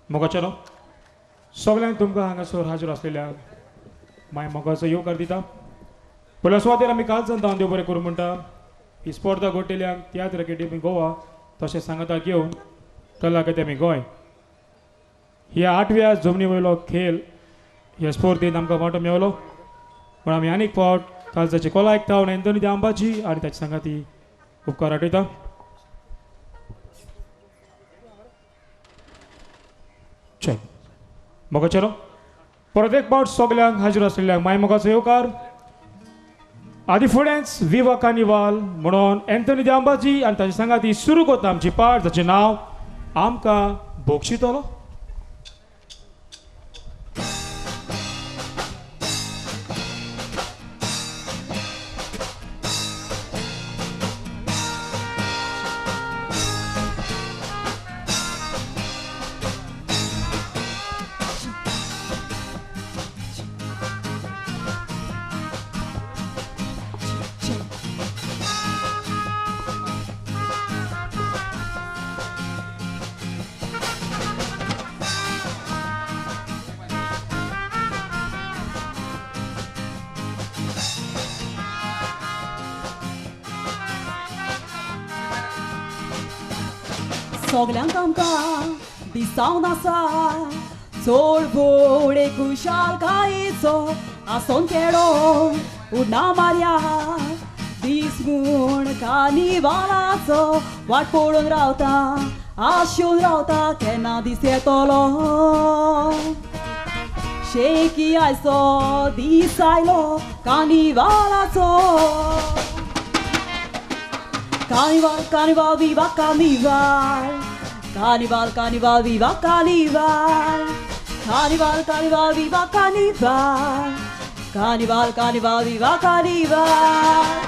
मोगाचेलो सगळ्यांक तुमकां हांगासर हाजीर आसलेल्या माय मोगाचो येवकार दिता. पयल्या सुवातेर आमी कालच्यान धांवन देव बरें करूं म्हणटा. ही स्पर्धा घडटेल्यांक तियात्र अकॅडमी गोवा तशें सांगाता घेवन कला अकादमी गोंय ह्या आठव्या जमनी वयलो खेळ ह्या स्पर्धेंत आमकां वांटो मेवलो. पूण आमी आनीक फावट कालजाचे कोला आयकता एंथनी दे आंबाजी आनी ताचे सांगाती उपकार आठयता. चल मोगाचेलो परत एक फावट सगल्यांक हाजीर आसलेल्यांक माय मोगाचो येवकार. आदी फुडेंच विवा कार्निवाल म्हणून एंथनी दे आंबाजी आनी ताचे सांगाती सुरू करता आमची पार्ट जाचें नांव आमकां भोगशितलो. सगल्यांक आमकां दिसावन आसा चड व्हड एक खुशालकायेचो आसोन खेळो उडना मारया दीस म्हूण कार्निवालाचो वाट पळोवन रावता आशेवन रावता केन्ना दीस येतलो शेकी आयचो दीस आयलो कार्निवालाचो. Carnival, carnival, viva carnival. Carnival, carnival, viva carnival. Carnival, carnival, viva carnival. Carnival, carnival, viva carnival.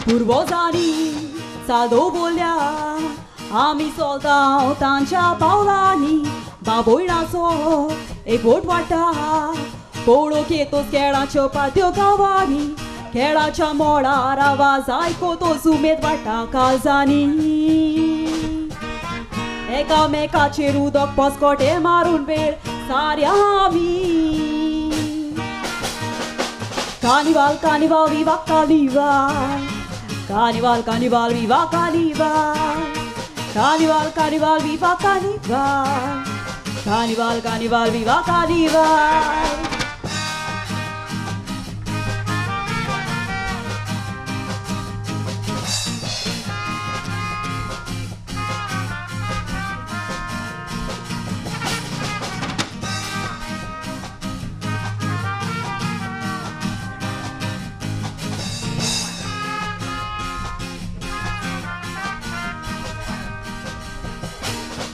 पुर्वजांनी चाल दवरल्या आमी चलता तांच्या पावलांनी बाबोयणाचो एकवट वाडटा पळोवंक येतोच खेळाच्यो पात्यो गांवांनी खेळाच्या मोडार आवाज आयकतोच उमेद वाडटा काळजांनी एकामेकाचेर उदक पसकोटे मारून वेळ साऱ्या आमी. Carnival, carnival, viva carnival. Carnival, carnival, viva carnival. Carnival, carnival, viva carnival. Carnival, carnival, viva carnival.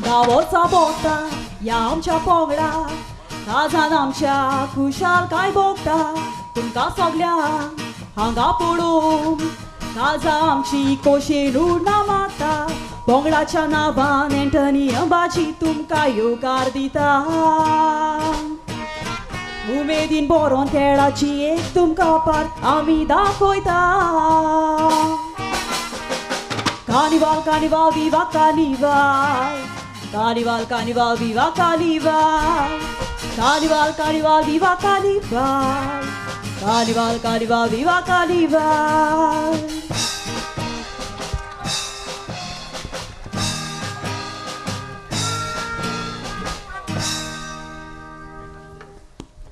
गांवचा भोगता ह्या आमच्या पोंगडा काळजान आमच्या खुशालकाय भोगता तुमकां सगल्यांक हांगा पळोवन काळजां आमची खोशेन उडना मारता पोंगडाच्या नांवान एंथनी अंबाजी तुमकां येवकार दिता. उमेदीन बरोवन खेळाची एक तुमकां पार्ट आमी दाखयता. Carnival, carnival, viva carnival. Carnival, carnival, viva carnival. Carnival, carnival, viva carnival. Carnival, carnival, viva carnival.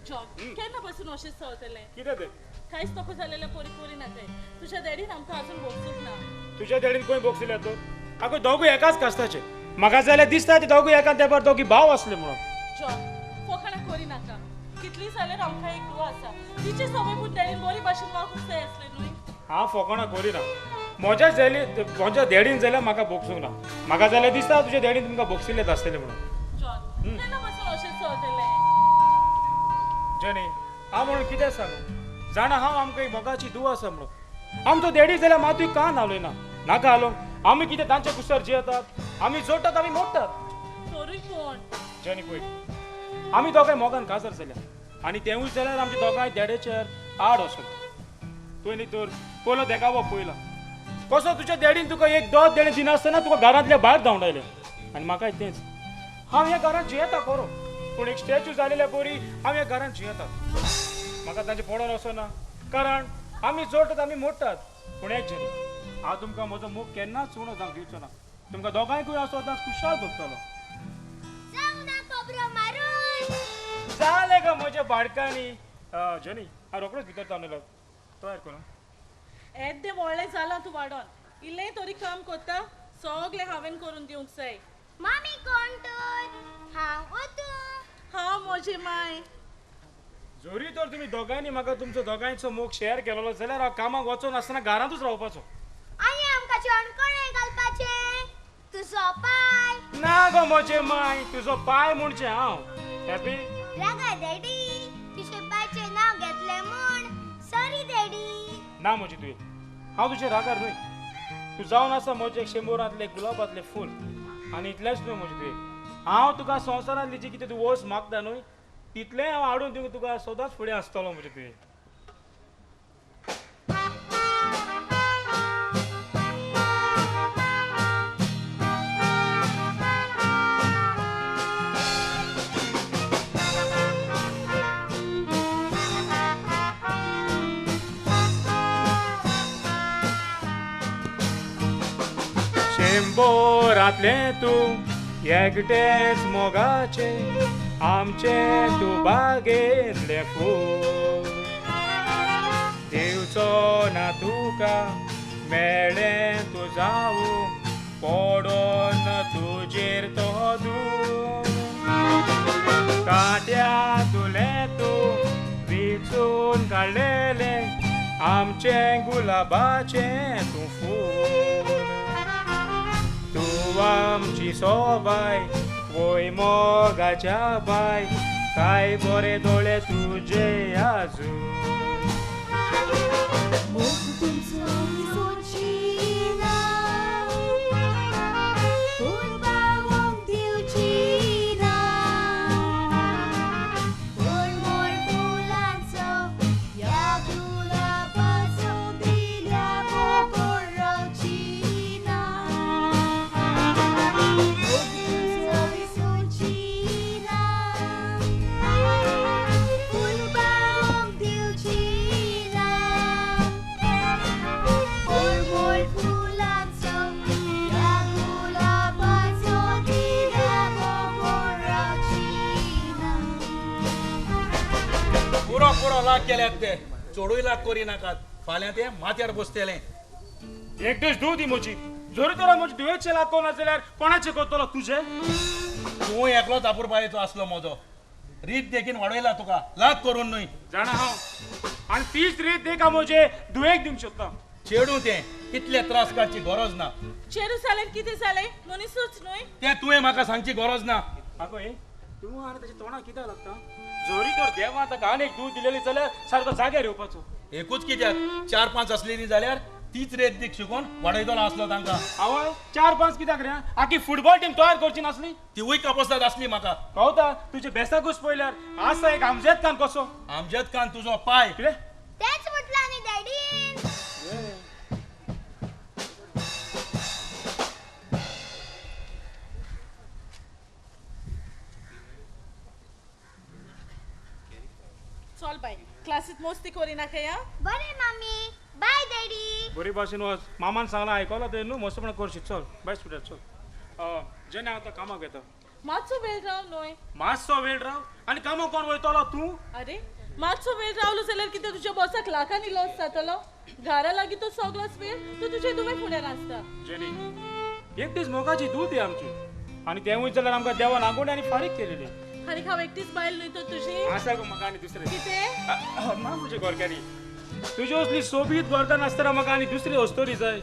John, केन्ना पासून अशें चलतलें? कितें तें? कांयच नको जालेलें पोरी कोरी नाकाय. तुज्या डॅडीन आमकां अजून भोगसूंक ना. तुज्या डॅडीन खंय भोगसिल्या तर? आगो दोगूय एकाच कास्ताचे. म्हाका जाल्यार दिसता ते दोगूय एका तेंपार दोगी भाव आसले म्हणून. जॉन, फोकाणां करी नाका. कितली जाल्यार आमकां एक घोव आसा. तिचे सवय पूण डॅडीन बरी भाशेन वागूंक जाय आसलें न्हय? हांव फोकाणां करिना. म्हज्या डॅडीन जाल्यार म्हाका भोगसूंक ना. म्हाका जाल्यार दिसता तुज्या डॅडीन तुमकां भोगसिल्लेच आसतलें म्हणून. जॉन, केन्ना पासून अशें चलतलें? जनी, हांव म्हणून कितें सांगू? जाणा हांव आमकां एक मोगाची दुवा आसा म्हणून. आमचो देडी जाल्यार मातूय कान हालयना. नाका हालोवंक. आमी कितें तांच्या कुसर जियेतात? आमी जोडटात, आमी मोडटात. तोरूय कोण? जेनी पळय, आमी दोगांय मोगान काजार जाल्या आनी तेवूय जाल्यार आमच्या दोगांय देडेचेर आड वचून. तुवें न्ही तर पयलो देखावो पयला कसो तुज्या देडीन तुका एक दोद देणें दिनासतना तुका घरांतल्या भायर धांवडायलें. आनी म्हाकाय तेंच. हांव ह्या घरांत जियेता खरो, पूण एक स्टॅच्यू जालेल्या परी हांव ह्या घरांत जियेता. म्हाका तांचें पडोन वचना, कारण आमी जोडटात, आमी मोडटात. पूण एक जेनी, हांव तुमकां म्हजो मोग केन्नाच उणो जावंक दिवचो ना. तुमकां दोगांयकूय हांव सदांच खुशाल दवरतलो. जावं ना खबरो मारून. जालें गो म्हज्या बाडकांनी. जेनी, हांव रोकडोच भितर जावन येयलो. तयार करून येद्दें व्हडलें जालां तूं वाडोन, इल्लें तरी काम कोत्ता? सगळें हांवें करून दिवंक जाय. मामी कोण तर? हांव ओ तूं? हांव म्हजी माय. जरी तर तुमी दोगांयनी म्हाका तुमचो दोगांयचो मोग शेअर केलेलो जाल्यार हांव कामाक वचून आसतना घरांतूच रावपाचो. आनी आमकां जेवण कोणें घालपाचें? तुजो पाय? ना गो म्हजे माय, तुजो पाय म्हणचे हांव. हॅपी? रागा डॅडी, तुजे पायचें नांव घेतलें म्हूण सॉरी डॅडी. ना म्हजी तुवें, हांव तुजे रागार न्हय. तूं जावन आसा म्हजें शेंबोरांतलें गुलाबांतलें फूल. आनी इतलेंच न्हय म्हजें तुवें, हांव तुका संवसारांतली जी कितें तूं वस्त मागता न्हय तितलें हांव हाडून दिवंक तुका सदांच फुडें आसतलो म्हजें तुवें. शेंबोरांतलें तूं एकटेंच मोगाचें, आमचें तूं बागेंतलें फूल. दिवचो ना तुका मेळ्ळें तूं जावूं, पडोन तुजेर तो दूर. कांट्या तुलें तूं विचून काडलेलें, आमचें गुलाबाचें तूं फूल. तूं आमची सोबाय, वय मोगाच्या बाय, काय बरे दोळे तुजे आजून. मोग तुमचो विसरची ना, उर्बावंक दिवची ना. मोर फुलांचो ह्या गुलाबाचो दिल्या मोगोर रावची ना. मोग तुमचो विसरची ना, उर्बावंक दिवची ना. मोर फुलांचो ह्या गुलाबाचो दिल्या मोगोर रावची ना. पुरो पुरो लाग केल्यात ते, चडूय लाग करी नाकात, फाल्यां ते माथ्यार बसतले. एक दीस धूव दी म्हजी, जरी तर म्हजे धुवेचे लाग ना जाल्यार कोणाचें करतलो तुजें? तूं एकलोच आपुरबायेचो आसलो म्हजो, रीत देखीन वाडयला तुका, लाग करून न्हय. जाणा हांव, आनी तीच रीत देख हांव म्हजे धुवेक दिवंक शकता. चेडूं तें, इतले त्रास काडची गरज ना. चेडूं जालें कितें जालें, मनिसूच न्हय? तें तुवें म्हाका सांगची गरज ना. आगो हे तूं आनी ताच्या तोंडाक कित्याक लागता? जरी तर देवान ताका आनी एक दूद दिलेली जाल्यार सारको जाग्यार येवपाचो. एकूच कित्याक, 4-5 आसलेली जाल्यार तीच रेत दीक शिकोवन वाडयतलो आसलो तांकां. आवय, 4-5 कित्याक रे? आखी फुटबॉल टीम तयार करची नासली? तिवूय कापसाद आसली म्हाका. कवता तुजे बेसाकूच पळयल्यार आसा एक आमजेत खान कसो. आमजेत खान तुजो पाय. कितें? तेंच म्हटलां न्ही डॅडीन. चल बाय, क्लासीत मस्ती करी नाका या. बरें मामी, बाय डॅडी. बरी भाशेन वच. मामान सांगलां आयकलां तुवें न्हू? मस्तपणान करशी. चल बाय स्टुडंट, चल. जेन्ना हांव आतां कामाक वयता. मातसो वेळ राव न्हय. मातसो वेळ राव आनी कामाक कोण वयतलो तूं? अरे मातसो वेळ रावलो जाल्यार कितें तुज्या बॉसाक लाखांनी लॉस जातलो? घरा लागीं तो सगळोच वेळ तूं तुजे दुवे फुड्यान आसता. जेनी, एक दीस मोगाची दूद ही आमची, आनी तेवूय जाल्यार आमकां देवान आंगवणी आनी फारीक केलेली. आनी हांव एकटीच बायल न्हय तर तुजी? आसा गो म्हाका आनी दुसरें. कितें? ना म्हजे गोरकानी, तुजी असली सोबीत गोरकान आसतना म्हाका आनी दुसरी अस्तोरी जाय.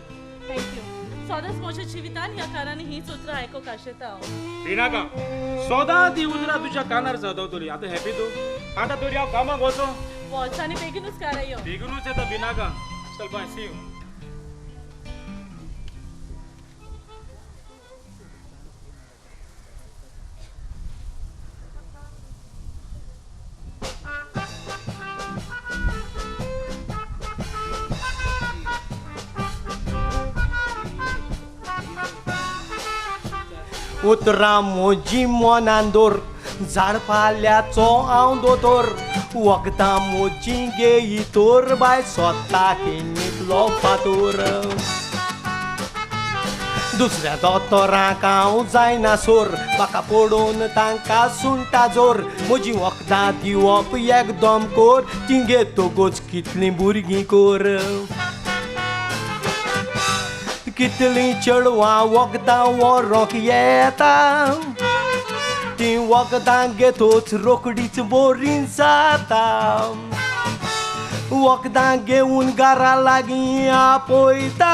Thank you. सदांच म्हज्या जिवितान ह्या कारणांनी हीच उतरां आयकूंक आशेता हांव. भिनाका, सदां ती उतरां तुज्या कानार जादवतली. आतां हॅपी तूं? आतां तरी हांव कामाक वचो. वच आनी बेगीनूच घरा यो. बेगीनूच येता, भिनाका. चल बाय, सी you. उतरां म्हजी मनान दवर, झाडपाल्याचो हांव दोतोर, वखदां म्हजी घेयी तोर, बाय सोता किणींतलो फातोर. दुसऱ्या दोतोरांक हांव जायना सोर, म्हाका पडोवन तांकां सुंटा जोर, म्हजी वखदां दिवप एकदम कोर, तीं घेतकूच कितलीं भुरगीं कोर. कितलीं चेडवां वखदां व्हरोंक येता, तीं वखदां घेतूच रोकडीच बरीं जाता. वखदां घेवन घरा लागीं आपयता,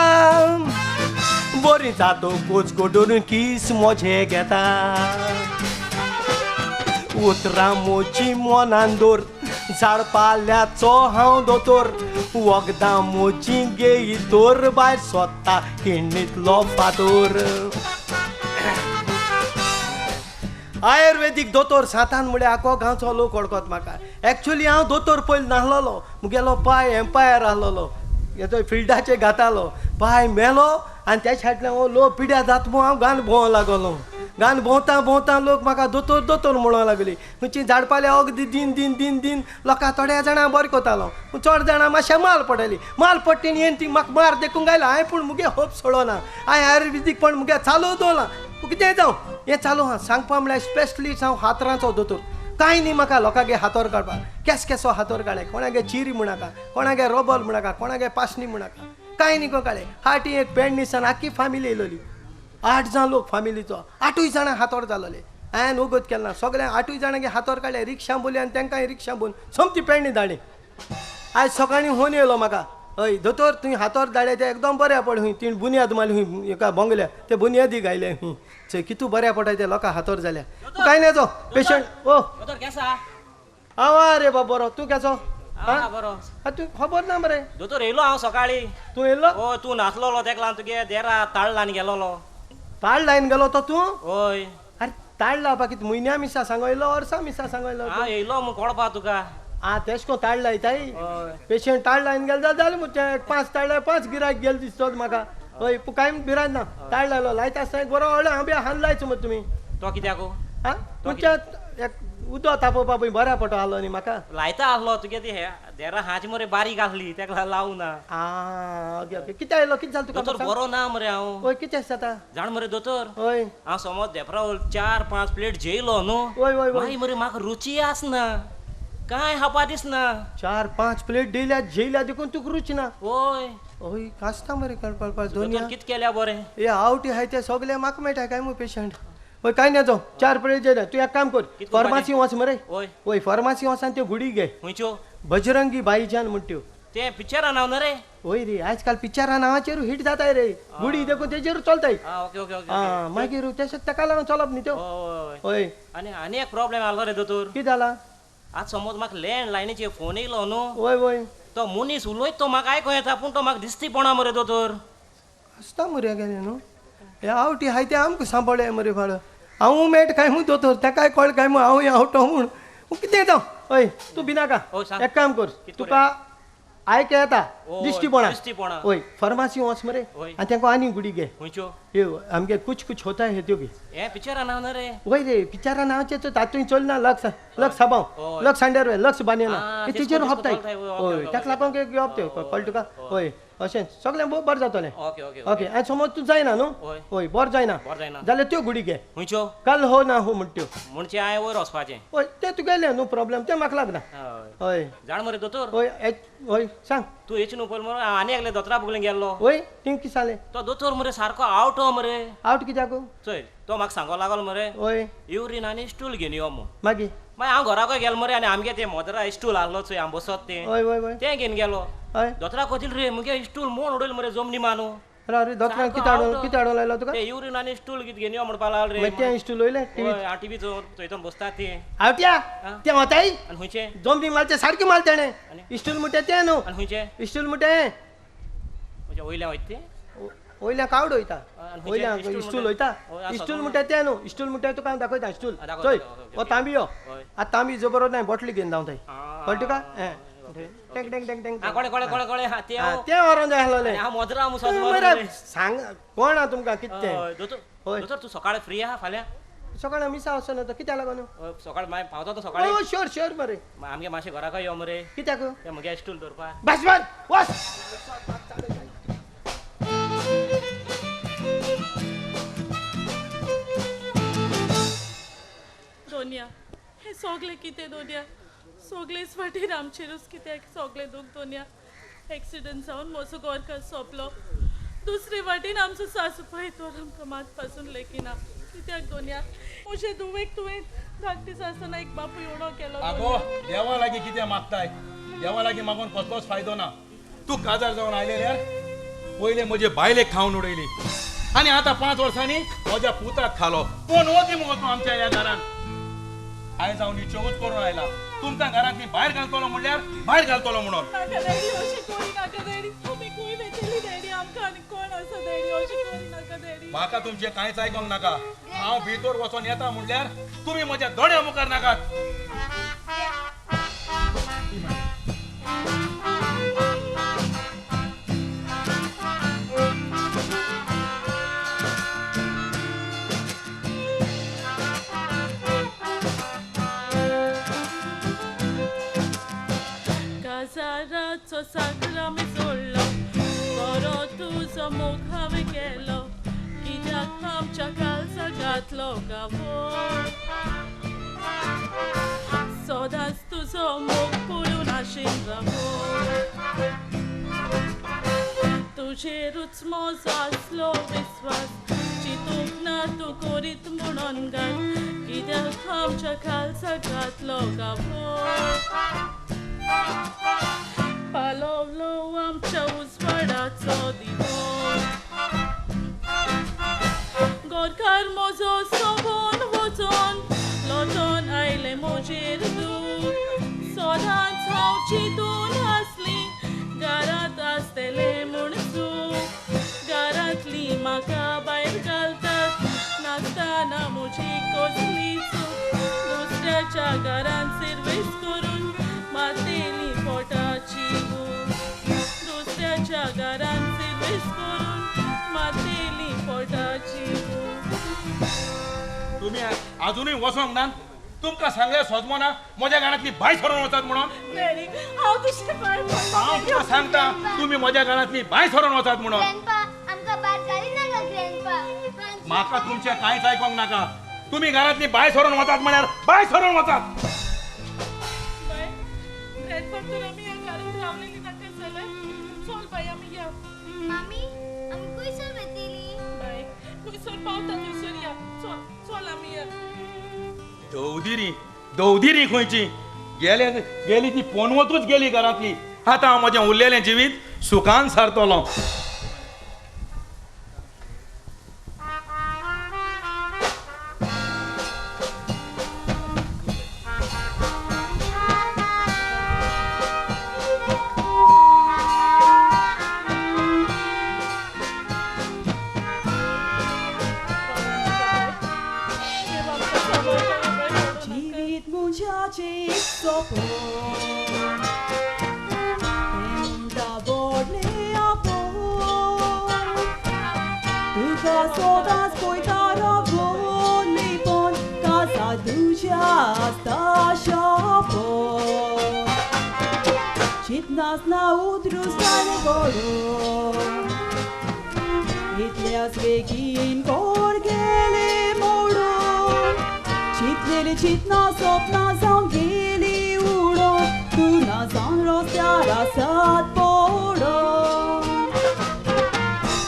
बरीं जातकूच गोडून कीस म्हजें घेता. उतरां म्हजी मनान दवर, झाडपाल्याचो हांव दोतोर, वखदां म्हजी घेयी तोर, बाय सोता किणींतलो फातोर. आयुर्वेदीक दोतोर सातान म्हळ्यार आखो गांवचो लोक वळखत म्हाका. एक्चुली हांव दोतोर पयलीं नासलेलो, मुगेलो पांय एम्पायर आसलेलो, हेचो फिल्डाचेर घातालो, पांय मेलो आनी त्या सायडल्यान हो लोक पिड्यार जाता म्हूण हांव गान भोंवंक लागलो. गान भोंवता भोंवता लोक म्हाका दोतोर दोतोर म्हणूंक लागली. खंयची झाडपाल्या अगदी दिन दिन दिन दिन लोकां थोड्या जाणां बरें करतालो, पूण चड जाणां मातशें माल पडटली, माल पडटी येन ती म्हाका मार देखूंक आयला. हांवें पूण मुगे होप सोडना, हांवें आयुर्वेदीक पण मुगे चालू दवरलां. कितें जावं हें चालू आहा. सांगपा म्हळ्यार स्पेशलिस्ट हांव हातरांचो दोतोर. कांय न्ही म्हाका लोकांगे हातोर काडपाक, केस केसो हातोर काडले, कोणागे चिरी म्हणाका, कोणागे रोबल म्हणाका, कोणागे पासणी म्हणाका, कांय न्ही काडले. हाटी एक पेडणीसान आख्खी फामिली येयलोली, 8 जाण लोक फामिलीचो, 8 जाणां हातोर जालोले. हांवें वगत केलें ना, सगळ्या 8 जाणांगे हातोर काडले, रिक्षा बोली आनी तांकांय रिक्षा बोन सोमती पेडणी धाडली. आयज सकाळीं फोन येयलो म्हाका, हय दोतोर तुवें हातोर धाडले ते एकदम बऱ्या पड, हुंय तिणें बुन्याद मारली हुंय एका बंगल्या, ते बुन्यादी घायले हुंय, चोय कितू बऱ्या पडटा ते लोकां हातोर जाल्या. कांय न्ही जो पेशंट. ओ दोतोर केसा? हांव आरे बाब बरो, तूं केसो? आं बरो. तूं खबर ना मरे? दोतोर येयलो हांव सकाळीं. तूं येयलो? हय, तूं नासलोलो तेका लागून तुगे देरा ताळ लावन गेलोलो. ताळ लायन गेलो तो तूं? हय. अरे ताळ लावपा कितें म्हयन्या मिसा सांगो येयलो, वर्सा मिसा सांगो येयलो? हांव येयलो म्हूण कळपा तुका. आं तेश कोन ताळ लायताय? पेशंट ताळ लायन गेलो जाल्यार जालें मरे, 5 ताळ लाय 5 गिरायक गेले दिसतो म्हाका. हय, पूण कांय भिरांत ना, ताळ लायलो लायता आसतना एक बरो व्हडलो आंबे हान लायचो मरे तुमी. तो कित्याक? आं तुमच्या एक उदक तापोवपा पळय बऱ्या पडटो आसलो न्ही म्हाका. लायता आसलो तुगे ती देरा हांच मरे बारीक आसली तेका लावूं ना. आं ओके ओके. कितें आयलो, कितें जालें तुका? दोतोर बरो ना मरे हांव. हय कितें जाता जाण मरे दोतोर? हय हांव समज देपरा 4-5 प्लेट जेयलो न्हू. हय हय. मागीर मरे म्हाका रुची आसना, कांय खावपा दिसना. 4-5 प्लेट दिल्या जेयल्या देखून तुका रुची ना? हय. हय आसता मरे कळपाक दोन. कितें केल्या बरें? हे आवटी आहाय ते सगळे म्हाका मेळटा काय मू पेशंट. हय कांय ना जावं, 4 प्लेट जेयल्या. तूं एक काम कर, फार्मासी वच मरे. हय हय फार्मासी वच आनी त्यो गुडी घे. खंयच्यो? बजरंगी भाईजान म्हण त्यो. ते पिक्चरा नांव न्हू रे? हय रे, आजकाल पिक्चरा नांवाचेर हिट जाताय रे, गुडी देखून तेजेर चलताय. Okay okay okay. आं मागीर तेश तेका लागून चलप न्ही त्यो. हय. आनी आनी एक प्रॉब्लेम आसलो रे दोतोर. कितें जाला? आज समज म्हाका लँड लायनीचेर फोन येयलो न्हू. हय हय. तो मनीस उलयत तो म्हाका आयको येता, पूण तो म्हाका दिसती पडना मरे दोतोर. आसता मरे गेले न्हू, हे आवटी आहाय ते आमकां सांबाळ्ळे मरे फाळ. हांव मेट काय म्हूण दोतोर, तेकाय कळ काय म्हूण हांवूय आवटो म्हूण. कितें जावं. हय तूं भिनाका, एक काम कर, तुका आयक येता दिश्टी पडना. हय फार्मासी वच मरे आनी तांकां आनी गुडी घे. खंयच्यो? ह्यो आमगे कुछ कुछ होता है त्यो घे. हें पिक्चरा नांव न्हू रे? वय रे पिक्चरा नांवाचें तातूंत चलना. Lux lux साबांव, lux underwear, lux बानियना, तेचेर हपताय. हय तेका लागून घेवप त्यो, कळ्ळें तुका? हय अशें सगळें बरें जातलें. Okay okay okay. आनी समज तूं जायना न्हू? हय बरें जायना जाल्यार त्यो गुडी घे. खंयच्यो? काल हो ना हो म्हण त्यो. म्हणजे हांवें वयर वचपाचें? हय तें तुगेलें न्हू प्रॉब्लेम, तें म्हाका लागना. हय जाण मरे दोतोर. हय हय सांग. तूं येची न्हू पयलीं मरे आनी एकले दोतोरा बगलेन गेल्लो. हय तिंग कितें जालें? तो दोतोर मरे सारको आवट हो मरे. आवट कित्याक? चोय तो म्हाका सांगो लागलो मरे. हय युरीन आनी स्टूल घेवन यो म्हूण. मागीर मागीर हांव घराकय गेलो मरे आनी आमगे तें मोदरा स्टूल आसलो चोय हांव बसत तें. हय हय हय तें घेवन गेलो. हय दोतोराक वचील रे मुगे स्टूल मोड उडयलो मरे जमनी मानू. अरे दोतोरान कितें हाडून कितें हाडून लायलो तुका? ते युरीन आनी स्टूल कितें घेवन यो म्हणपाक लागलो रे. मागीर तें स्टूल वयलें टिवी. हय, टिवी थंय बसता ती. आवट्या तें वताय आनी खंयचें जमनीक मारचें सारकें मारलें तेणें. स्टूल म्हणटा तें न्हू. आनी खंयचें स्टूल म्हणटा हें. वयल्या वयता तें वयल्या कावड वयता, वयल्या स्टूल वयता. स्टूल म्हणटा तें न्हू, स्टूल म्हणटा तुका हांव दाखयता. स्टूल चोय, हो तांबयो. आतां तांबी जबर ना, बोटली घेवन धांव थंय. कळ्ळें तुका? हें टँग टँग टँग टँग. कळ्ळें कळ्ळें कळ्ळें कळ्ळें. तें व्हरोन जाय आसलें. हांव मोजरा मुसो सांग कोण आहा तुमकां कितें तें? दोतोर दोतोर तूं सकाळीं फ्री आहा फाल्यां? सकाळीं मिसा वचना तो कित्याक लागून? सकाळीं मागीर पावता तो सकाळीं? शुअर शुअर मरे. आमगे मातशें घराक यो मरे. कित्याक? तें म्हगे स्टूल दवरपाक. बस बस वच. दोनिया हें सगळें कितें दोनिया, सगळेच फाटीर आमचेरूच कित्याक सगळें दूख दोनिया. एक्सिडंट जावन म्हजो गोरकार सोंपलो, दुसरे वाटेन आमचो सासू पाय तर आमकां मात पासून लेखिना. कित्याक दोनिया? म्हजे धुवेक तुवें धाकटीच आसतना एक बापूय उणो केलो. आगो देवा लागीं कितें मागताय? देवा लागीं मागून कसलोच फायदो ना. तूं काजार जावन आयलेल्यार पयलें म्हजे बायलेक खावन उडयली आनी आतां 5 वर्सांनी म्हज्या पुताक खालो. कोण वती मुगो तूं आमच्या ह्या घरान? आयज हांव निश्चयूच करून आयला, तुमकां घरांतली भायर घालतलो म्हणल्यार भायर घालतलो म्हणून. नाका डॅडी, अशें करी नाका डॅडी. आमी खंय वेतली डॅडी? आमकां आनी कोण आसा डॅडी? अशें करी नाका डॅडी. म्हाका तुमचें कांयच आयकोंक नाका. हांव भितर वचोन येता म्हणल्यार तुमी म्हज्या दोळ्या मुखार नाकात. काजाराचो साकर आमी जोडलो, बरो तुजो मोग हांवें केलो, कित्याक आमच्या काळजा घातलो गावो. सदांच तुजो मोग पळोवन आशेन रावो, तुजेरूच म्हजो आसलो विस्वास, चिंतूंक ना तूं करीत म्हणून घात, कित्याक आमच्या काळजा घातलो गावो. पालवलो आमच्या उजवाडाचो दिवो, गोरकार म्हजो सोबोन वचोन लोटोन आयलें म्हजेर दूख. सदांच हांव चिंतून आसली घरांत आसतलें म्हूण चूक, घरांतली म्हाका भायर घालतात नासतना म्हजी कसली चूक. दुसऱ्याच्या घरांत सिर्वीस करून मातेली पोटाची भूक, दुसऱ्याच्या घरांत सिर्वीस करून मातेली पोटाची भूक. तुमी अजुनूय वचोंक ना? तुमकां सांगल्यार सोजमो ना म्हज्या घरांतली भायर सरून वचात म्हणून? डॅडी हांव तुजे पांय पडटा. हांव तुमकां सांगता तुमी म्हज्या घरांतली भायर सरून वचात म्हणून. ग्रँडपा आमकां भायर घाली नाका. ग्रँडपा म्हाका तुमचें कांयच आयकोंक नाका. तुमी घरांतली भायर सरून वचात म्हळ्यार भायर सरून वचात. ग्रँडपा तर आमी ह्या घरांत रावलेली नाका जाल्यार चल बाय आमी या. मामी आमी खंयसर वेतली? बाय खंयसर पावता थंयसर या. चल चल आमी या. दवदिरी दवदिरी खंयची गेले गेली ती पोनवतूच गेली घरांतली. आतां हांव म्हजें उरलेलें जिवीत सुखान सारतलो. जिवीत मुझ्याचें सोंपो, तें म्हणटा व्हडलें आपोवन, तुका सदांच पळयता रावून लिपोवन, काजा तुज्या आसता शापोन. चिंतनासना उद्रूस जालें पडोन, इतल्याच बेगीन कोण गेलें मोडून, चिंतलेली चिंतना सपनां जावन गेली उडोन, तूं ना जावन रस्त्यार आसात पडोन.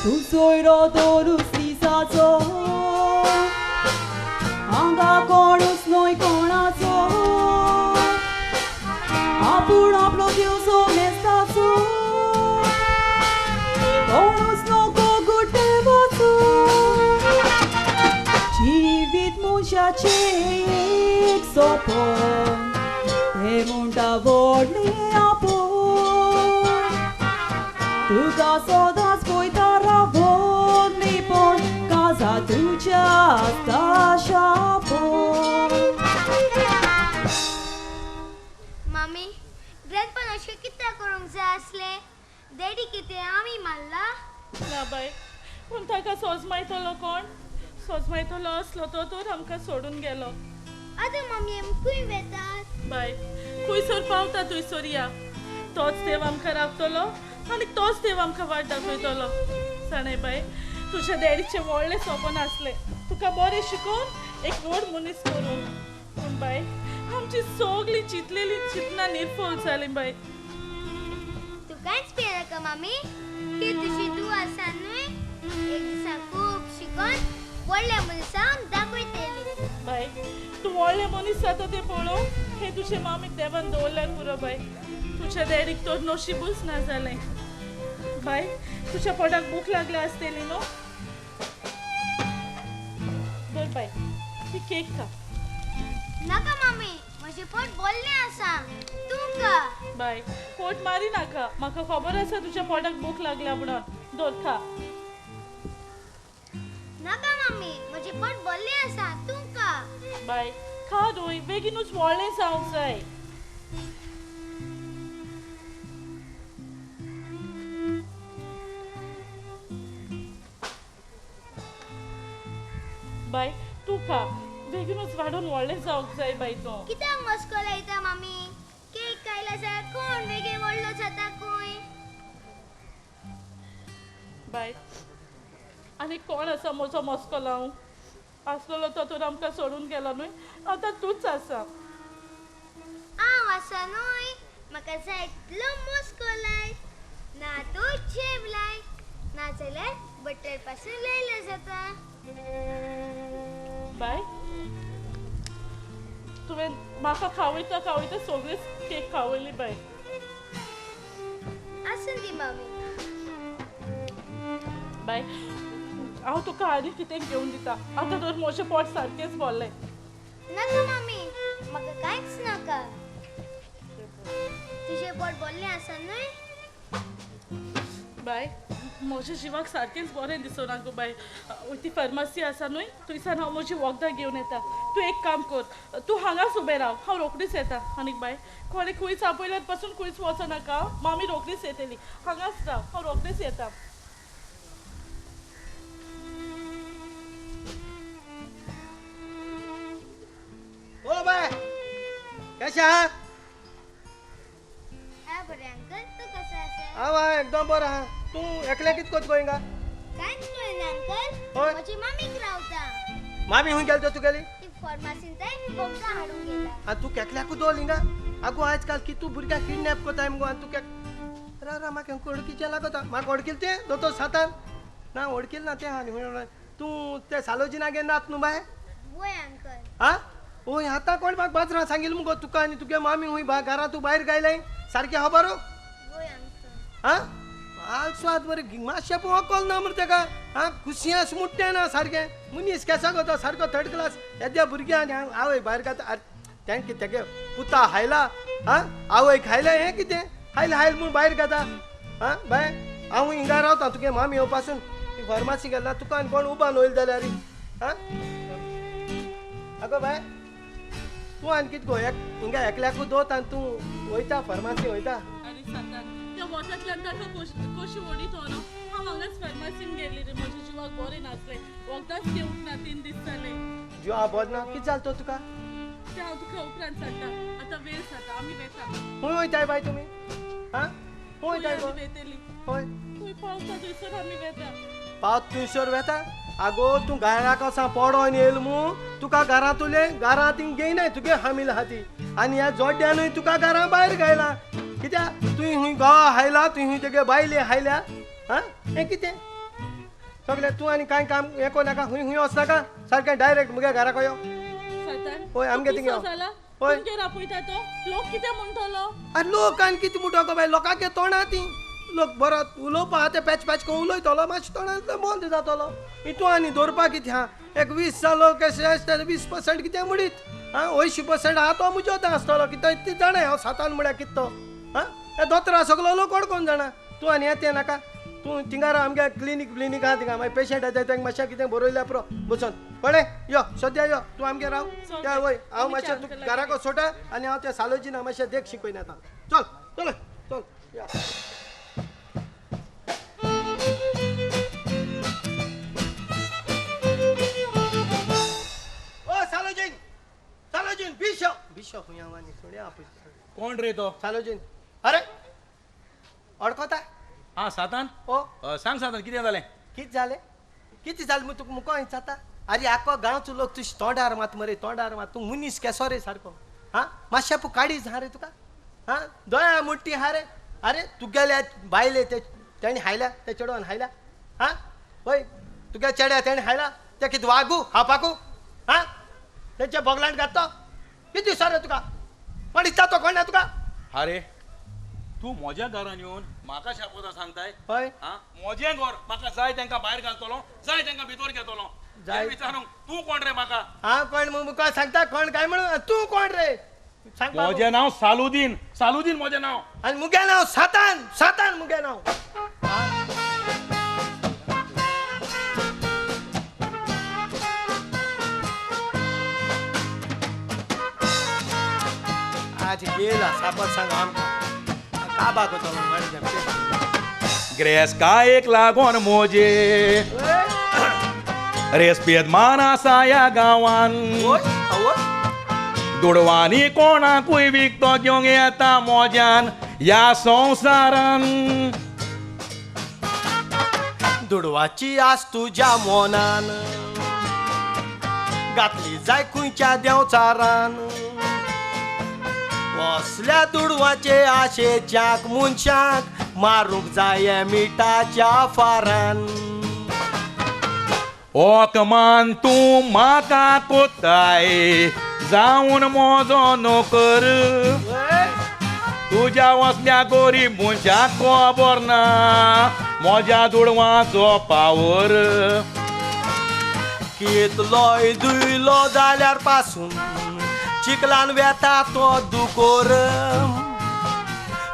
तूं सोयरो दोनूच दिसाचो, हांगा कोणूच न्हय कोणाचो, आपूण आपलो दिवचो मेस्ताचो, कोणूच नको मनशाचें एक सपन ते म्हणटा व्हडलें आपूण तुका सदांच पळयता रावोन लिपोन काजा तुज्या आसता शापोन. मामी, ग्रँडपान अशें कित्याक करूंक जाय आसलें? डॅडी कितें आमी मारला? ना बाय, पूण ताका सोजमायतलो कोण? सोजमायतलो आसलो तो तर आमकां सोडून गेलो. आतां मम्मी आमी खंय वेतात? बाय, खुंयसर पावता थंयसर या. तोच देव आमकां राखतलो आनी तोच देव आमकां वाट दाखयतलो. जाणाय बाय, तुज्या डॅडीचें व्हडलें सपन आसलें तुका बरें शिकोवन एक व्हड मनीस करूंक. पूण बाय, आमची सगळीं चिंतलेली चिंतनां निर्फळ जालीं बाय. तूं कांयच भियेनाका मामी, ही तुजी धूव आसा न्हय, एक दिसा खूब शिकोन व्हडल्या मनशांक दाखयतली. बाय, तूं व्हडलें मनीस जाता तें पळोवंक हें तुजे मामीक देवान दवरल्यार पुरो बाय. तुज्या डॅडीक तर नशिबूच ना जालें. बाय, तुज्या पोटाक भूक लागल्या आसतली न्हू? धर बाय, ही केक खा. नाका मामी, म्हजें पोट बोल्लें आसा, तूं खा. बाय, पोट मारी नाका, म्हाका खबर आसा तुज्या पोटाक भूक लागल्या म्हणून. धर खा. नाका मामी, म्हजें पोट बोल्लें आसा, तूं खा. बाय, खा न्हय, बेगीनूच व्हडलें जावंक जाय. बाय, तूं खा, बेगीनूच वाडून व्हडलें जावंक जाय बाय तूं. कित्याक मस्को लायता मामी? केक खायला जाल्यार कोण बेगीन व्हडलो जाता खंय? बाय, आनी कोण आसा म्हजो मस्को लावंक? आसलेलो तो तर आमकां सोडून गेलो न्हय, आतां तूंच आसा. हांव आसा न्हय, म्हाका जाय तितलो मस्को लाय, ना तूं जेब लाय, नाजाल्यार बटर पासून लायल्यार जाता. बाय, तुवें म्हाका खावयता खावयता सगळीच केक खावयली बाय. आसूं दी मामी. बाय, हांव तुका आनी कितें घेवन दिता. आतां तर म्हजें पोट सारकेंच भरलें. नाका मामी, म्हाका कांयच नाका. तुजें पोट भरलें आसा न्हय? बाय, म्हज्या जिवाक सारकेंच बरें दिसना गो बाय. ती फार्मासी आसा न्हय, थंयसान हांव म्हजी वखदां घेवन येता. तूं एक काम कर, तूं हांगाच उबें राव, हांव रोखडीच येता. आनीक बाय, कोणें खंयच आपयल्यार पासून खंयच वचनाका, मामी रोखडीच येतली. हांगाच राव, हांव रोखडीच येता. ओ बाय, कशें आहा? हांव बरें अंकल, तूं कसो आसा? हांव आहा एकदम बरो आहा. तूं एकलें कितें कोत्ता गो हिंगा? कांयच कळना अंकल, हय. म्हजी मामीक रावता. मामी खूंय गेली तर तुगेली? ती फार्मासींत वखदां हाडूंक गेला. आनी तूं एकल्याकूच दवरली हिंगा? आगो आयज काल कितू भुरग्यांक किडनॅप कोताय मुगो आनी तूं रा रा म्हाका वळखीचें लागता. म्हाका वळखील तें दोतोर सातान? ना वळखील ना तें. आनी तूं ते सालोजिनागेर नात न्हू बाय? वय अंकल. आं ओय, आतां कोण म्हाका बाजरां सांगिल्लें मुगो तुका आनी तुगे मामी खूंय घरा तूं भायर गायलें सारकें खबर? वय अंकल. आं आलसो बरें मातशें पूण अकल ना मरे तेका. आं कुसियांस मुट्टें ना सारकें. मनीस केसो गो तो सारको थर्ड क्लास येद्या भुरग्यां आनी आवय भायर घाता. आरे तें कितें तेगे पुता हायला? आं आवय खायलें हें कितें हायल हायल म्हूण भायर घाता. आं बाय, हांव हिंगा रावता तुगे मामी येवपासून. ती फार्मासी गेला तुका आनी कोण उबान वयले जाल्यार. आं आगो बाय, तूं आनी कितें गो हिंगा एकल्याकूच दवरता आनी तूं वयता फार्मासी वयता? आरे सांतान, त्या वोतांतल्यान ताका कशी वडीत व्हरो? हांव हांगाच फार्मासीन गेल्ली रे, म्हज्या जिवाक बरें नासलें, वखदांच घेवंक ना 3 दीस जाले. जिवा बरें ना? कितें जालें तर तुका? तें हांव तुका उपरांत सांगता, आतां वेळ जाता, आमी वेता. खंय वयताय बाय तुमी? आं खंय वयताय गो? आमी वेतली. हय, खंय पावता थंयसर आमी वेता. पावत थंयसर वेता? आगो तूं घराक वचां पडोन येयल मू, तुका घरांत उरलें घरांत थिंग घेयनाय तुगे हामील आहा ती. आनी ह्या जोड्ड्यानूय तुका घरां भायर घायला. कित्याक तुवें खूंय घोवा हायला, तुवें खूंय तुगे बायले हायल्या. आं हें कितें सगळें? तूं आनी कांय काम हें कोर नाका, खूंय खूंय वचनाका, सारकें डायरेक्ट मुगे घराक यो. हय, आमगे थिंग यो. हय. तुमगेर आपयता तो लोक कितें म्हणटलो? आनी लोक आनी कितें म्हणटा गो बाय, लोकांगे तोंडां ती. लोक बरो उलोवपा आहा ते पॅच पॅच करून उलयतलो, मातशें तोंडांतलो बंद जातलो. हितू आनी दवरपा कितें आहा? एक 20 जालो कशें आसता 20% कितें म्हणीत आं 80% आहा तो म्हज्यो आतां आसतलो कितें इतलें जाणा हांव सातान म्हळ्यार कितें तो आं हे दोतोरा सगलो लोक कोण जाणा तूं आनी येते नाका तूं थिंगार आमगे क्लिनीक ब्लिनीक आहा थिंगा मागीर पेशंट येता तांकां मातशें कितें बरयल्यार पुरो बसून कळ्ळें यो सद्या यो तूं आमगे राव त्या वय हांव मातशें तूं घराको सोडा आनी हांव त्या सालोजिना मातशें देख शिकयन आतां चल चल चल यो. ओ सालोजीन सालोजीन बिशो बिशो खंय हांव आनी सुण्या आपय कोण रे तो? सालोजीन अरे अडकोता हा सातान ओ सांग सातान कितें जालें? कितें जालें कितें जालें म्हूण तुका मुको विचारता? आरे आख्खो गांवचो लोक तुजे तोंडार मात मरे तोंडार मात तूं मनीस केसो रे सारको आं मातशें पूण काडीज आहा रे तुका आं दोळ्या मुट्टी आहा रे अरे तुगेल्या बायले ते तेणी हायल्या त्या चेडवान हायल्या आं वय तुगे चेड्या तेणी हायला ते कितें वागू हापाकू आं तेंच्या बोगलांट घातलो कितें दिसता रे तुका कोण दिसता तो कोण ना तुका? अरे तूं म्हज्या घरान येवन म्हाका शापोतां सांगताय? हय आं म्हजें घर म्हाका जाय तांकां भायर घालतलो जाय तांकां भितर घेतलो जाय विचारूंक तूं कोण रे म्हाका? हांव कोण मुखार सांगता कोण काय म्हणून तूं कोण रे सांग. म्हजें नांव सालुदीन सालुदीन म्हजें नांव आनी मुगे नांव सातान सातान मुगे नांव. आज गेला सापत सांग आमकां काबा कोतलो म्हणजे ग्रेस्कायेक लागोन मोजे रेस्पेद मान आसा ह्या गांवान दुडवांनी कोणाकूय विकतो घेवंक येता मोज्यान ह्या संवसारान. दुडवाची आस तुज्या मोनान घातली जाय खंयच्या देंवचारान असल्या दुडवाचे आशेच्याक मनशाक मारूंक जाय मिठाच्या फारान. ओकमान तूं म्हाका कोताय जावन म्हजो नोकर तुज्या वसल्या गोरीब मनशाक खबर ना म्हज्या दुडवाचो पावर. कितलोय दुयलो जाल्यार पासून चिकलान वेता तो दुकोर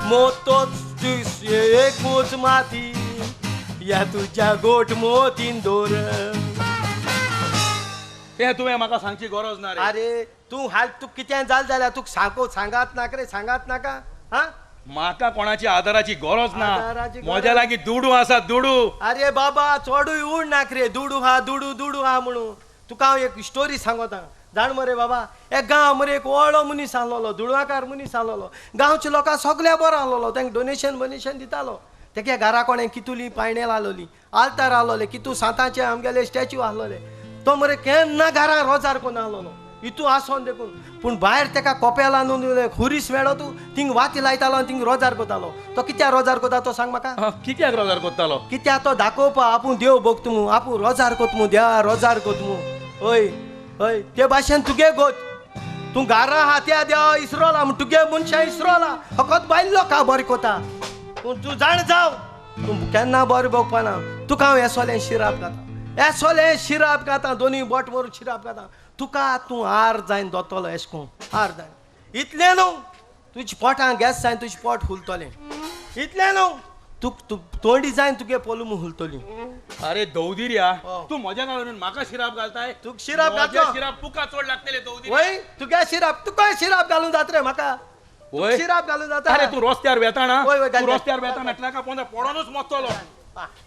मोतोच एकूच माती ह्या तुज्या गोठ मोतीन दोर. तें तुवें म्हाका सांगची गरज ना रे. अरे तूं हाल तूं कितें जालें जाल्यार तुका सांगो सांगात नाका रे सांगात नाका आं म्हाका कोणाची आदाराची गरज ना म्हज्या लागीं दुडू आसा दुडू. अरे बाबा चडूय उड नाक रे दुडू हा दुडू दुडू हा म्हणून तुका हांव एक स्टोरी सांगोता जाण मरे बाबा. एक गांव मरे एक व्हडलो मनीस आसलेलो दुडवाकार मनीस आसलेलो गांवच्या लोकांक सगळ्या बरो आसलेलो तांकां डोनेशन बोनेशन दितालो. तेगे घरा कोणें कितुली पायणेल आसलोली आल्तार आसलोले कितू सांताचे आमगेले स्टॅच्यू आसलोले तो मरे केन्ना घरा रोजार कोन्न आसलोलो इतू आसोन देखून पूण भायर तेका कोपेलान खुरीस मेळो तूं थिंग वाती लायतालो आनी थिंग रोजार कोतालो. तो कित्याक रोजार कोता तो सांग म्हाका? कित्याक रोजार कोत्तालो? कित्याक तो दाखोवपा आपूण देव भोगता म्हूण आपूण रोजार कोत म्हूण देवा रोजार कोत म्हूण. हय हय ते भाशेन तुगे गोत तूं घरा आहा त्या देवा इसरोला म्हूण तुगे मनशां इसरोला फकत बायल लोकां बरें कोता पूण तूं जाण जाव तूं केन्ना बरें भोगपाना. तुका हांव हेसोलें शिराप घाता हेसोलें शिराप घाता दोनूय बोट भरून शिराप घाता तुका तूं आर जायन दोतलो एश कोन आर जायन इतलें न्हू तुजे पोटां गॅस जायन तुजें पोट हुलतलें इतलें न्हू तुक तूं तोंडी जायन तुगे पोलू हुलतली. अरे दौदिर्या तूं म्हज्या गांवान म्हाका शिराप घालताय? तुका शिराप घातलो शिराप तुका चड लागतले दौदिर्या. वय तुगे शिराप तुका शिराप घालून जाता रे म्हाका शिराप घालून जाता. अरे तूं रस्त्यार वेताना तूं रस्त्यार वेताना ट्रका पोंदा पडोनूच मरतलो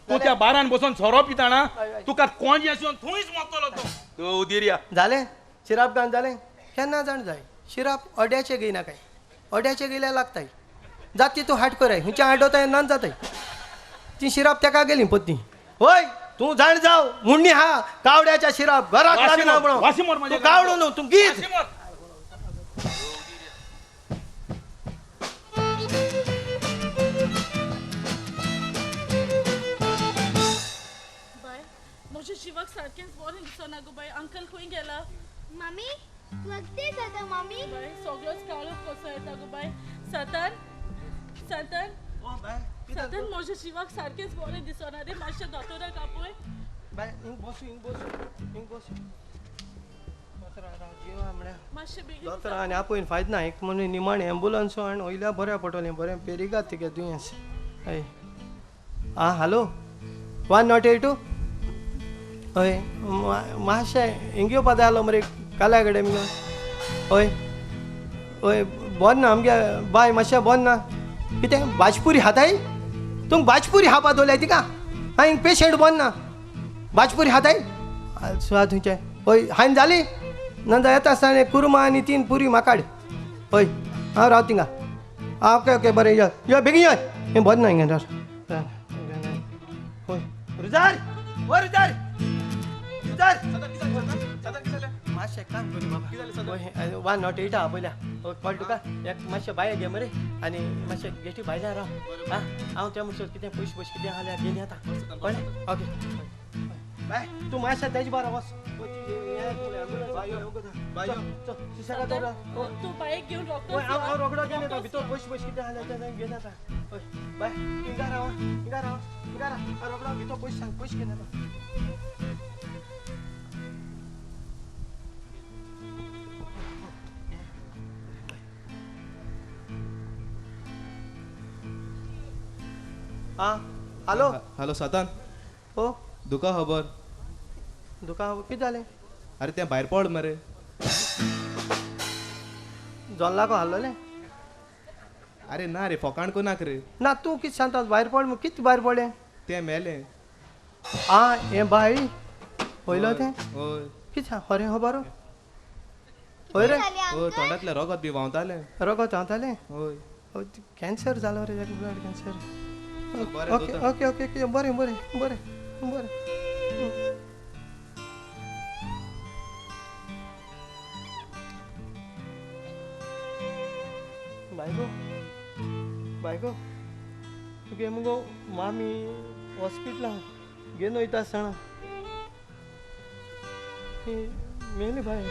तूं त्या बारान बसून सोरो पिताना तुका कोण आसून थंयच मरतलो तूं दौदिर्या. जालें शिराप घालून जालें केन्ना जाण जाय शिराप अड्याचे घेयना काय अड्याचे घेयल्यार लागताय जाती तूं हाट कराय खंयच्या हाडोताय नान जाताय ती शिराप तेका गेली पत्नी. हय तूं जाण जाव मुण्णी हा कावड्याच्या शिराप घराक लागना म्हणून तूं कावडो न्हू तूं गीत. बाय म्हज्या जिवाक सारकेंच बरें दिसना गो बाय. अंकल खंय गेला? मामी वखदी जाता मामी. बाय सगळोच काळोख कसो येता गो बाय. सातान सातान सातान म्हज्या जिवाक सारकेंच बरें दिसना रे मातशें दोतोराक आपय. बाय हिंग बसू हिंग बसू हिंग बसू. मातशें बेगीन. दोतोर आनी आपोवन फायद ना, एक म्हणून निमाणें एम्बुलन्स हाडून वयल्या बऱ्या पडटलें, बरें पेरिगाद तुगे दुयेंस. हय आं, हॅलो 108? हय मातशें हिंग येवपा जाय आसलो मरे काल्या कडेन मुगो. हय हय बरें ना आमगे बाय, मातशें बरें ना. कितें बाजपुरी खाताय तुमकां? बाजपुरी खावपा दवरल्या तिका? हांव हिंग पेशंट बरें ना, बाजपुरी खाताय सुवात तुमचें. हय हांवें जाली नंतर येता आसतना एक कुर्मा आनी 3 पुरी म्हाका हाड. हय हांव राव थिंगा. आं ओके ओके बरें, यो यो बेगीन यो, हें बरें ना हिंगा. हय रुजार, ओ रुजार, रुजार मातशें काम करूं बाबा. 108 आपयल्या कळ्ळें तुका? एक मातशें बाये घे मरे आनी मातशें गेटी भायल्या राव. आं हांव त्या म्हणसर कितें पयशे पयशे कितें आहा जाल्यार घेवन येता, कळ्ळें? ओके बाय, तूं मातशें तेजे बारा वच. तूं बायक घेवन हांव रोखडो घेवन येता, भितर पयशे पयशे कितें आहा जाल्यार ते घेवन येता. हय बाय, हिंगा राव हिंगा राव हिंगा राव, हांव रोखडो भितर पयशे सांग, पयशे घेवन येता. आं हॅलो. हॅलो सातान. हो तुका खबर? तुका कितें जालें? अरे तें भायर पड मरे. जोल्लाको हाडलोलें? अरे ना रे, फोकाण कोनाक रे. ना तूं कितें सांगता भायर पड, कितें भायर पडलें? तें मेलें. आं हें बाय पयलो तें? हय. कितें खरें खबर? हय रे. हय तोंडांतलें रगत बी व्हांवतालें. रगत व्हांवतालें? हय. कॅन्सर जालो रे, blood cancer. Okay okay okay बरें बरें बरें बरें. बायगो बायगो तुगे मुगो मामी हॉस्पिटलां घेवन वयता आसतना मेली बाय.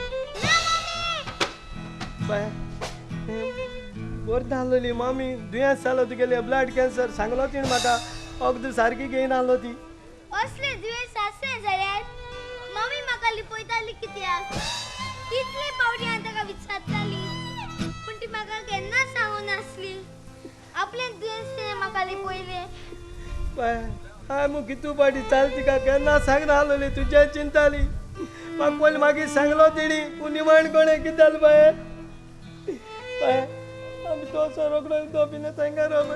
बाय बरी नासलोली मामी, दुयेंस जालो तुगेलें, ब्लड कॅन्सर सांगलो तिणें म्हाका, वखद सारकी घेयनासलो ती. असलें दुयेंस आसलें जाल्यार मामी म्हाका लिपयताली कित्याक? कितले पावटी हांवें ताका विचारताली पूण ती म्हाका केन्नाच सांगूं नासली. आपलें दुयेंस तिणें म्हाका लिपयलें. बाय हांवें मुगो कितू पाटी चाल तिका केन्ना सांगनासलोली, तुजें चिंताली. म्हाका पयलीं मागीर सांगलो तिणी, पूण निमाण कोणें कितें जालें बाय? बाय आमी तो रोखडो तो पिने तांकां राव.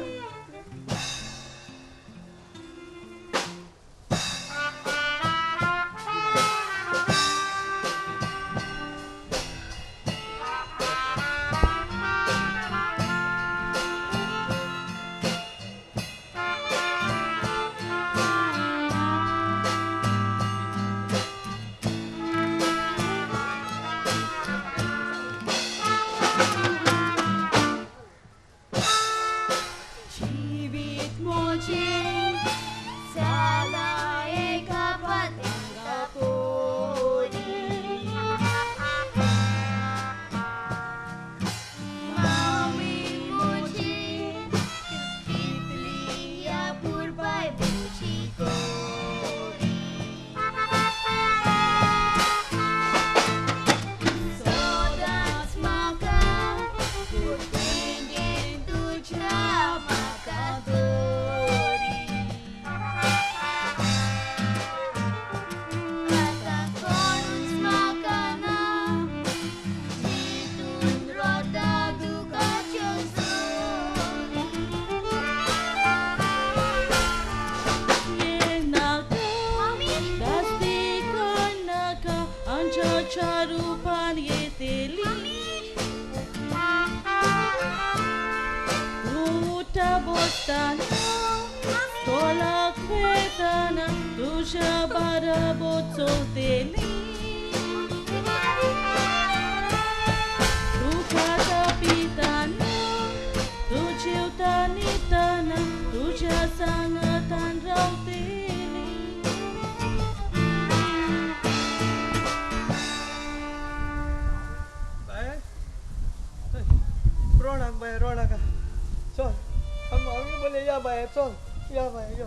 रोणाक बाय रोणाक चल आमी बोले या बाय चल या बाय यो.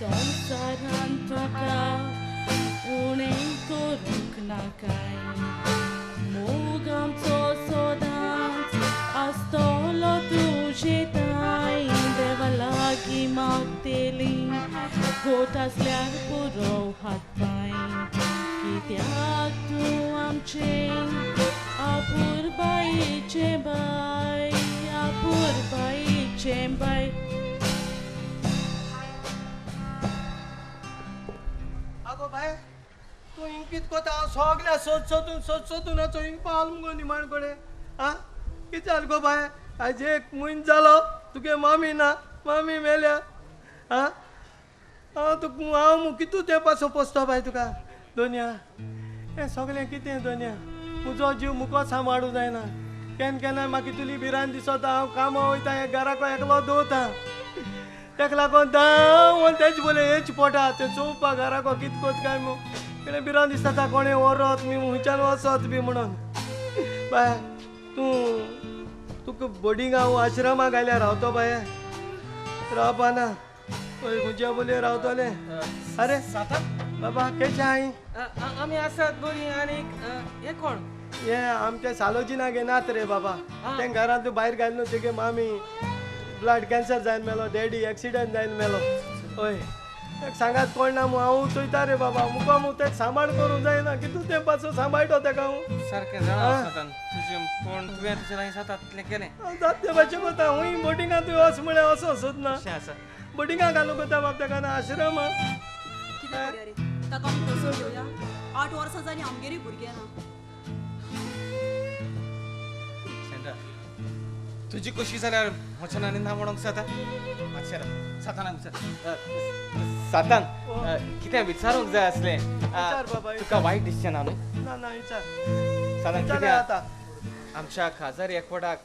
संवसारान तुका उणें करूंक नाकाय. मोग आमचो सदांच आसतलो तुजे ताय. देवा लागीं मागतली गोट आसल्यार पुरो हात पांय. कित्याक तूं आमचें आपुरबायेचें बाय, आपुरबायेचें बाय. आगो बाय, तूं हिंग कित कोता? हांव सगळ्या सोद सोदून सोद सोदून हाचो हिंग पावल मुगो निमाण कडेन. आं, कितें जालें गो बाय? आयज एक म्हयनो जालो तुगे मामी ना, मामी मेल्या. आं, हांव तुका हांव कितू तेंपा सोपसता बाय तुका दोनया. हें सगळें कितें दोनया, म्हजो जीव मुको सांबाळूं जायना. केन्ना केन्ना म्हाका तुली भिरांत दिसता. हांव कामां वयता, हे घराको एकलो दवरता, ताका लागून धांवन तेज बोले हेच पोटा ते चोवपा घराको कित कोत काय मू. कितें भिरांत दिसता कोणें व्हरत मी खंयच्यान वचत बी म्हणून. बाय, तूं तुका बोर्डिंग हांव आश्रमा घाल्यार रावतो बाय? रावपा ना, हय खंयच्या बोलये रावतलें. अरे बाबा, केशें आहाय? आमी आसात बरीं. आनीक हे कोण? हे आमच्या सालोजिना घेनात रे बाबा. तें घरांत भायर घाल न्हू. तेगे मामी ब्लड कॅन्सर जायन मेलो, डॅडी एक्सिडंट जायन मेलो. हय, ताका सांगात कोण ना मू. हांव चोयता रे बाबा, मुको मू तेका सांबाळ करूंक जायना. कितू तेंपाचो सांबाळटो तेका हांव. सारकें जाणा सातान तुजें, पूण तुवें तुजें लागीं जाता तितलें केलें. जाता ते भाशेन कोता. हूंय बोटिंगां तुवें वच म्हळ्यार वचो सोदना. अशें आसा. बोटिंगां घालूंक कोता बाब तेका ना आश्रमा. कितें करूया रे, ताका आमी कसो घेवया? 8 वर्सां जालीं आमगेरूय भुरगें ना. सेंड्रा, तुजी कशी जाल्यार म्हज्यान आनी ना म्हणूंक जाता. मातशें राव, सातानाक विचार. सातान, कितें विचारूंक जाय आसलें. विचार बाबा. तुका वायट दिसचें ना न्हय? ना ना, विचार. सातान, विचार कितें जाता? आमच्या खाजारी एकवटाक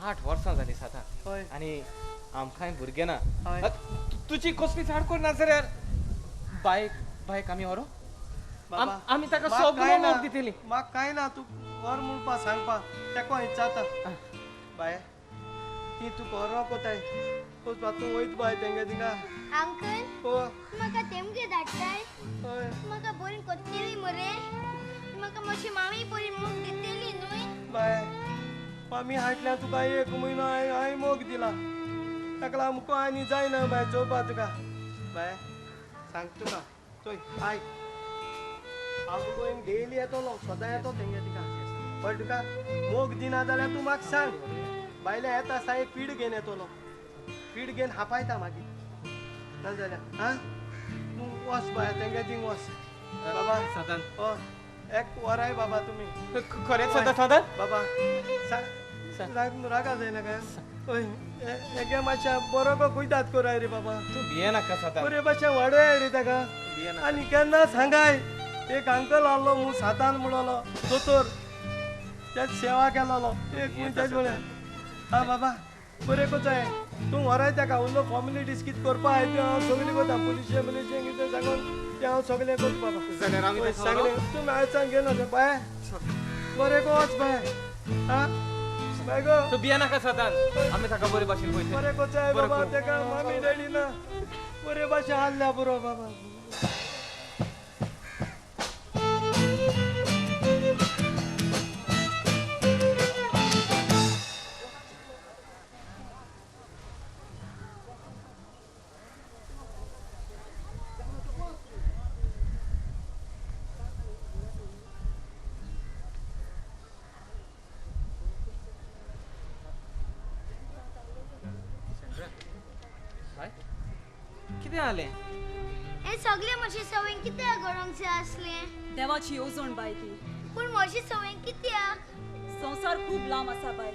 8 वर्सां जालीं सातान. हय. आनी आमकांय भुरगें ना. हय. तुजी कसली झाड ना जाल्यार बायक बायक आमी व्हरू, बाबा, आमी ताका म्हाका सगळो कांय ना. मोग दितली. म्हाका कांय ना, तूं व्हर म्हणपा सांगपा तेको इच्छाता. बाय, ती तुका व्हरो कोताय वचपा तूं वयत बाय तेंगे थिंगा. अंकल, ओ म्हाका तेमगे धाडटाय? हय. म्हाका बरी कोत्तेली मरे? म्हाका म्हजी मामी बरी मोग दितेली न्हय? बाय, मामी हाडल्या तुका एक म्हयनो हांवें मोग दिला. ताका लागून मुको आनी जायना बाय चोवपा तुका. बाय, सांग तुका, चोय आयक, हांव तुका हिंग डेली येतलो, सदां येतो तेंगे तिका. पण तुका मोग दिना जाल्यार तूं म्हाका सांग. बायले येता आसता एक पीड घेवन येतलो, पीड घेवन हापायता मागीर. ना जाल्यार आं, तूं वच बाय तेंगे थिंग वच बाबा. सातान, हय, एक वराय बाबा तुमी. खरेंच सातान? सातान बाबा, सांग रागा जायना काय? हय, हेगे मातशें बरो गो कुयदाद कोराय रे बाबा. तूं भिये नाका सातान. बरे भाशेन वाडोय रे ताका. भिये नाका. आनी केन्ना सांगाय, एक अंकल आहलो मू सातान म्हणलो दोतोर, तेच सेवा केलोलो एक म्हूण तेज म्हळें. आं बाबा, बरें कोचाय तूं व्हराय ताका. उरलो फॉर्मेलिटीज कितें करपा आहाय तें हांव सगळें कोता. पुलिशे बिलिशे कितें सांगून तें हांव सगळें कोता बाबा. जाल्यार आमी हय, ताका सांगलें व्हरू? तूं आयज घेवन वच बाय. बरें गो वच बाय. आं बाय गो, तूं भिये नाका सातान, आमी ताका बरे भाशेन पळयतले. बरें कोचाय बरें बाबा. कर. ताका मामी डॅडी ना, बरे भाशेन हाडल्या पुरो बाबा. बाय, कितें जालें? हें सगळें म्हजे सवंग कित्याक घडोवंक जाय आसलें? देवाची येवजण बाय ती. पूण म्हजी सवंग कित्याक? संवसार खूब लांब आसा बाय,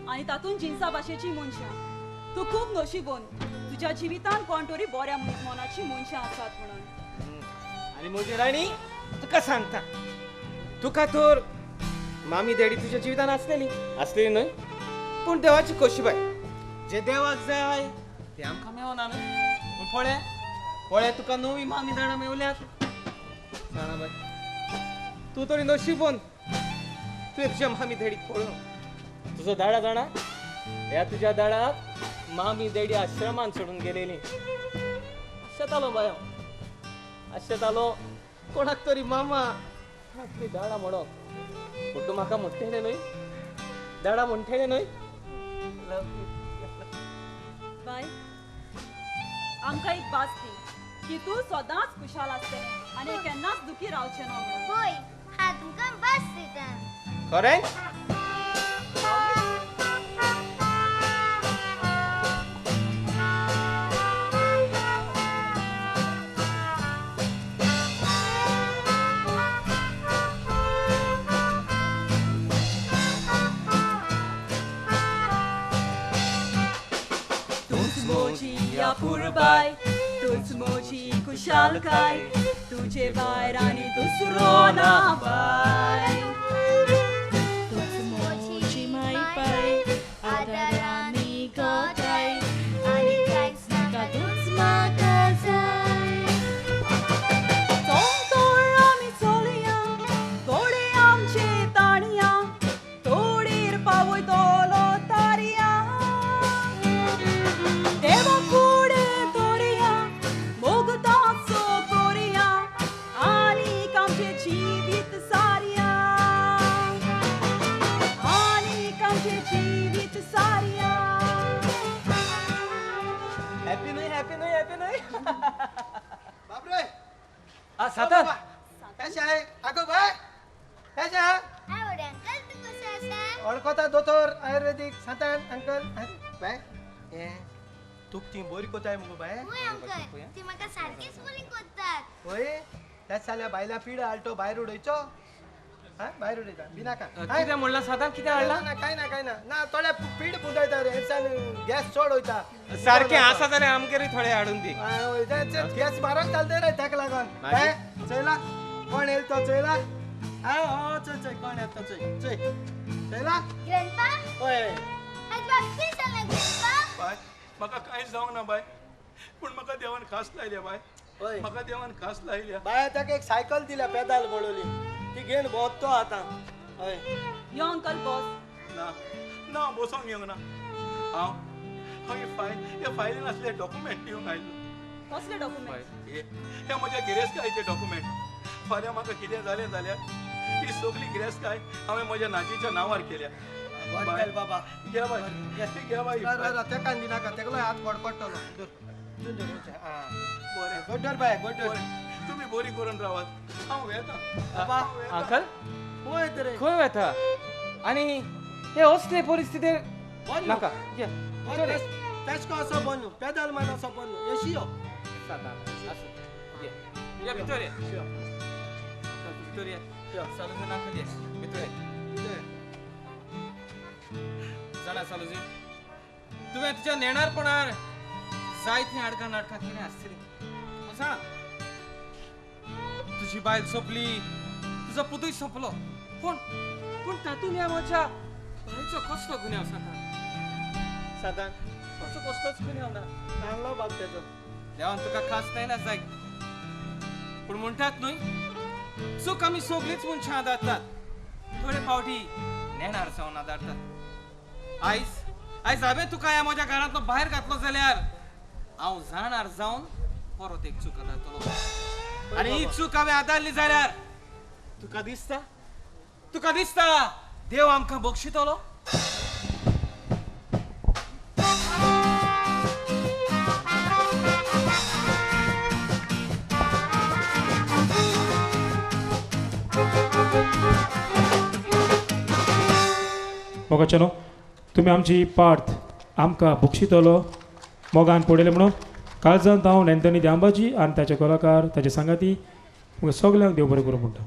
आनी तातूंत जिन्सा भाशेची मनशां. तूं खूब नशिबोन, तुज्या जिवितांत कोण तरी बऱ्या मनाची मनशां आसात म्हणून. आनी म्हजी राणी, तुका सांगता, तुका तर मामी डॅडी तुज्या जिवितान आसलेली, आसलेली न्हय? पूण देवाची खोशी बाय, जे देवाक जाय ते आमकां मेवना न्हय. पूण पळय पळय, तुका नवी मामी दाडां मेवल्यात. जाणा बाय, तूं तरी नशिबोन, तुवें तुज्या मामी डॅडीक पळोवन तुजो दाडा जाणा, ह्या तुज्या दाडाक मामी डॅडी आश्रमान सोडून गेलेली. आशेतालो बाय हांव, आशेतालो कोणाक तरी मामा आपली डाडा म्हणो, पूण तूं म्हाका म्हणटेलें न्हय, डाडा म्हणटेलें न्हय. बाय आमकां एक भास दी की तूं सदांच खुशाल आसतलें आनी केन्नाच दुखी रावचें ना म्हणून. होय, हांव तुमकां भास दिता. खरें? अपुरबाय तूच म्हजी खुशालकाय, तुजे भायर आनी दुसरो ना बाय. तूच म्हजी माय पाय, आदारानी गोताय, आनी कांयच नाका, तूच म्हाका जाय. चोंतोर आमी चलया, घोडे आमचे ताणया, तोडीर पावयतलो तारया. देवा फुडें दवरया, मोग ताचो करया, आनीक आमचें जिवीत सारया, आनीक आमचें जिवीत सारया. हॅपी न्हय, हॅपी न्हय, हॅपी न्हय. बापरे. आ सातान कशें आहे आगो बाय, कशें आहा? आवड अंकल, तूं कसो आसा? वळखता दोतोर आयुर्वेदीक सांतान अंकल. बाय हें तुक ती बरी कोताय मुगो बाय. होय अंकल, ती म्हाका सारकीच बरी कोत्तात. होय, त्याच जाल्यार बायला पीड हाडतो भायर उडयचो. हा भायर उडयता बिनाका. कितें म्हणलां सातान, कितें हाडलां? ना कांय ना, कांय ना, ना थोडे पीड पुंजायता रे, हेसान गॅस चड वयता. सारकें आसा जाल्यार आमगेरूय थोडे हाडून दी. गॅस मारक चलता रे ताका लागून. काय चोयला कोण येयल तो चोयला. हा चोय चोय कोण येता तो चोय चोय चोयला. ग्रँडपा, होय आज बाब कितें जालें ग्रँडपा? बाय म्हाका कांयच जावंक ना बाय, पूण म्हाका देवान खास लायल्या बाय. होय म्हाका देवान खास लायल्या बाय. ताका एक सायकल दिल्या पेदाल बडोवली, ती घेवन भोंवत तो आतां. हय यो अंकल बस. ना ना बसोंक येवंक ना. हांव हांव ही फायल, ह्या फायलीन आसले डॉक्युमेंट दिवंक आयलो. कसले डॉक्युमेंट? हे म्हज्या गिरेस्तकायचे डॉक्युमेंट. फाल्यां म्हाका कितें जालें जाल्यार ही सगळी गिरेस्तकाय हांवें म्हज्या नाजीच्या नांवार केल्या. बाय बाबा घे बाय, घे बाय. तेका दिनाका, तेगलो हात कडकडटलो. बरें गोड्डर बाय, गोड्डर. तुमी बरी करून रावात, हांव वेता. बाबा अंकल खंय वयता रे? खंय वता आनी हे असले परिस्थितीर नाका. तेशको असो बंद, पेदाल मान असो बंद, येशी यो. या भितर ये, भितर ये. सालूजी नाका ये, भितर ये. जाणा सालूजी, तुवें तुज्या नेणारपणार जायतीं आडकां नाटकां कितें आसतलीं जाणा. तुजी बायल सोंपली, तुजो पुतूय सोंपलो, पूण पूण तातूंत ह्या म्हज्या बायचो कसलो गुन्यांव सांगा? सातान कसो कसलोच गुन्यांव ना. सांगलो बाब तेजो. देवान तुका खास ना जाय, पूण म्हणटात न्हय, चूक आमी सगळींच मनशां आदारतात, थोडे फावटी नेणार जावन आदारतात. आयज आयज हांवें तुका ह्या म्हज्या घरांतलो भायर घातलो जाल्यार हांव जाणार जावन परत एक चूक आदारतलो, आनी ही चूक हांवें आदारली जाल्यार तुका दिसता, तुका दिसता देव आमकां बक्षितलो? मोगाच्यानो, तुमी आमची पार्थ आमकां बक्षितलो मोगान पडयलें म्हणून काळजांत हांव एन्थनी द्यांबाजी आनी ताचे कलाकार ताचे सांगाती सगल्यांक देव बरें करूं म्हणटा.